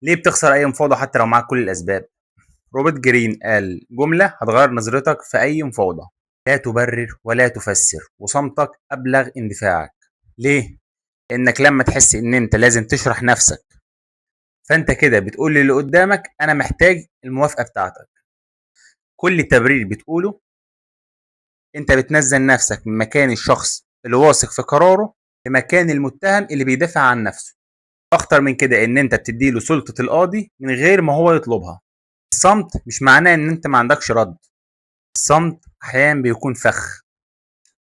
ليه بتخسر أي مفاوضة حتى لو معاك كل الأسباب؟ روبرت جرين قال جملة هتغير نظرتك في أي مفاوضة: لا تبرر ولا تفسر، وصمتك أبلغ اندفاعك. ليه؟ لأنك لما تحس إن أنت لازم تشرح نفسك، فأنت كده بتقول للي قدامك أنا محتاج الموافقة بتاعتك. كل تبرير بتقوله أنت بتنزل نفسك من مكان الشخص اللي واثق في قراره لمكان المتهم اللي بيدافع عن نفسه. أخطر من كده إن أنت بتديله سلطة القاضي من غير ما هو يطلبها. الصمت مش معناه إن أنت ما عندكش رد، الصمت أحيانا بيكون فخ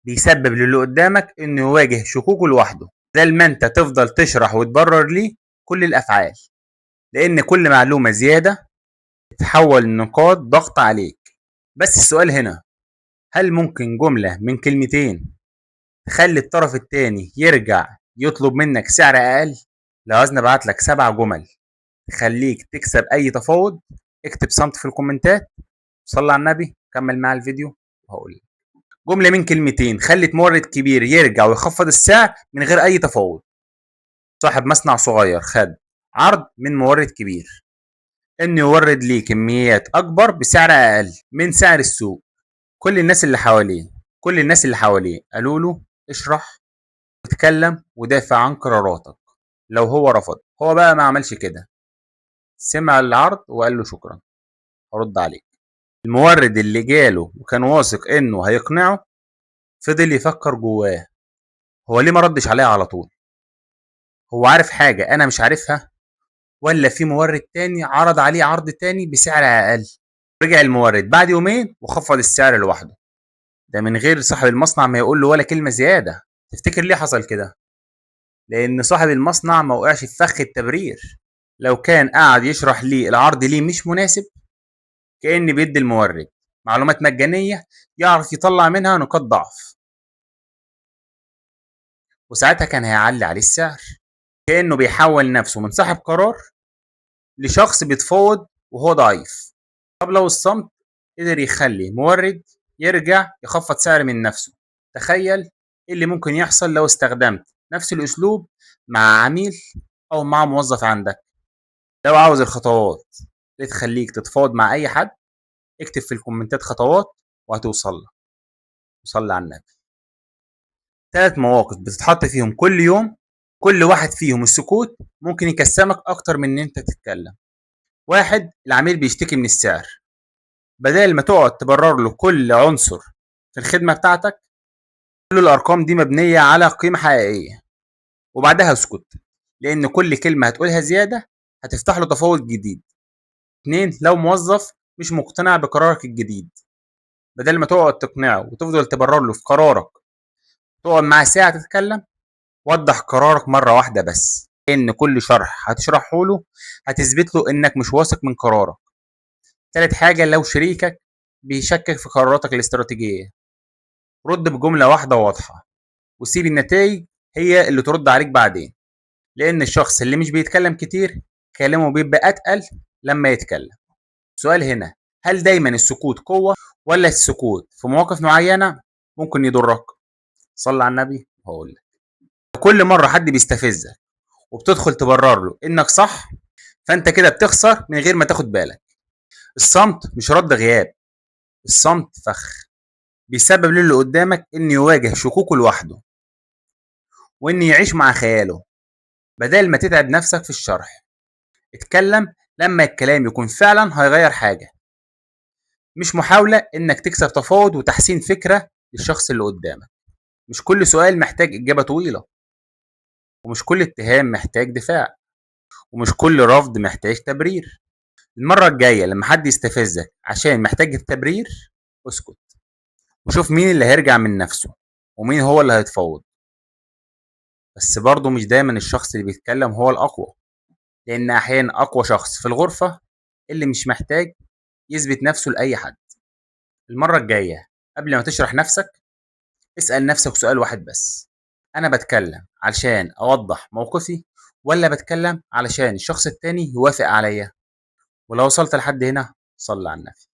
بيسبب للي قدامك إنه يواجه شكوكه لوحده، بدل ما أنت تفضل تشرح وتبرر ليه كل الأفعال، لأن كل معلومة زيادة تتحول لنقاط ضغط عليك. بس السؤال هنا: هل ممكن جملة من كلمتين تخلي الطرف التاني يرجع يطلب منك سعر أقل؟ لو عايزني أبعت لك 7 جمل تخليك تكسب أي تفاوض، اكتب صمت في الكومنتات، صلي على النبي، كمل معايا الفيديو وهقول لك. جملة من كلمتين خلت مورد كبير يرجع ويخفض السعر من غير أي تفاوض. صاحب مصنع صغير خد عرض من مورد كبير إنه يورد ليه كميات أكبر بسعر أقل من سعر السوق. كل الناس اللي حواليه قالوا له اشرح واتكلم ودافع عن قراراتك. لو هو رفض، هو بقى ما عملش كده، سمع العرض وقال له شكرا هرد عليك. المورد اللي جاله وكان واثق انه هيقنعه فضل يفكر جواه: هو ليه ما ردش عليا على طول؟ هو عارف حاجة انا مش عارفها؟ ولا في مورد تاني عرض عليه عرض تاني بسعر اقل؟ رجع المورد بعد يومين وخفض السعر لوحده، ده من غير صاحب المصنع ما يقول له ولا كلمة زيادة. تفتكر ليه حصل كده؟ لأن صاحب المصنع ما وقعش في فخ التبرير. لو كان قعد يشرح ليه العرض ليه مش مناسب، كأن بيدي المورد معلومات مجانية يعرف يطلع منها نقاط ضعف، وساعتها كان هيعلي عليه السعر. كأنه بيحول نفسه من صاحب قرار لشخص بيتفاوض وهو ضعيف. طب لو الصمت قدر يخلي مورد يرجع يخفض سعر من نفسه، تخيل ايه اللي ممكن يحصل لو استخدمت نفس الأسلوب مع عميل أو مع موظف عندك. لو عاوز الخطوات اللي تخليك تتفاوض مع أي حد، اكتب في الكومنتات خطوات وهتوصل لك. وصلي على النبي. 3 مواقف بتتحط فيهم كل يوم، كل واحد فيهم السكوت ممكن يكسمك أكتر من إن أنت تتكلم. 1، العميل بيشتكي من السعر، بدل ما تقعد تبرر له كل عنصر في الخدمة بتاعتك، كل الأرقام دي مبنية على قيمة حقيقية، وبعدها اسكت، لأن كل كلمة هتقولها زيادة هتفتح له تفاوض جديد. 2، لو موظف مش مقتنع بقرارك الجديد، بدل ما تقعد تقنعه وتفضل تبرر له في قرارك، تقعد معاه ساعة تتكلم، وضح قرارك مرة واحدة بس، لأن كل شرح هتشرحه له هتثبت له إنك مش واثق من قرارك. 3 حاجة، لو شريكك بيشكك في قراراتك الاستراتيجية، رد بجملة واحدة واضحة وسيب النتائج هي اللي ترد عليك بعدين، لأن الشخص اللي مش بيتكلم كتير كلامه بيبقى أتقل لما يتكلم. السؤال هنا: هل دايما السكوت قوة، ولا السكوت في مواقف معينة ممكن يضرك؟ صلي على النبي وهقول لك. كل مرة حد بيستفزك وبتدخل تبرر له إنك صح، فأنت كده بتخسر من غير ما تاخد بالك. الصمت مش رد غياب، الصمت فخ بيسبب للي قدامك إنه يواجه شكوكه لوحده، وإنه يعيش مع خياله، بدل ما تتعب نفسك في الشرح. اتكلم لما الكلام يكون فعلا هيغير حاجة، مش محاولة إنك تكسب تفاوض وتحسين فكرة للشخص اللي قدامك. مش كل سؤال محتاج إجابة طويلة، ومش كل اتهام محتاج دفاع، ومش كل رفض محتاج تبرير. المرة الجاية لما حد يستفزك عشان محتاج التبرير، اسكت وشوف مين اللي هيرجع من نفسه ومين هو اللي هيتفاوض. بس برضه مش دايما الشخص اللي بيتكلم هو الأقوى، لأن أحيانا أقوى شخص في الغرفة اللي مش محتاج يثبت نفسه لأي حد. المرة الجاية قبل ما تشرح نفسك، اسأل نفسك سؤال واحد بس: أنا بتكلم علشان أوضح موقفي، ولا بتكلم علشان الشخص التاني يوافق عليا؟ ولو وصلت لحد هنا صلي على النبي.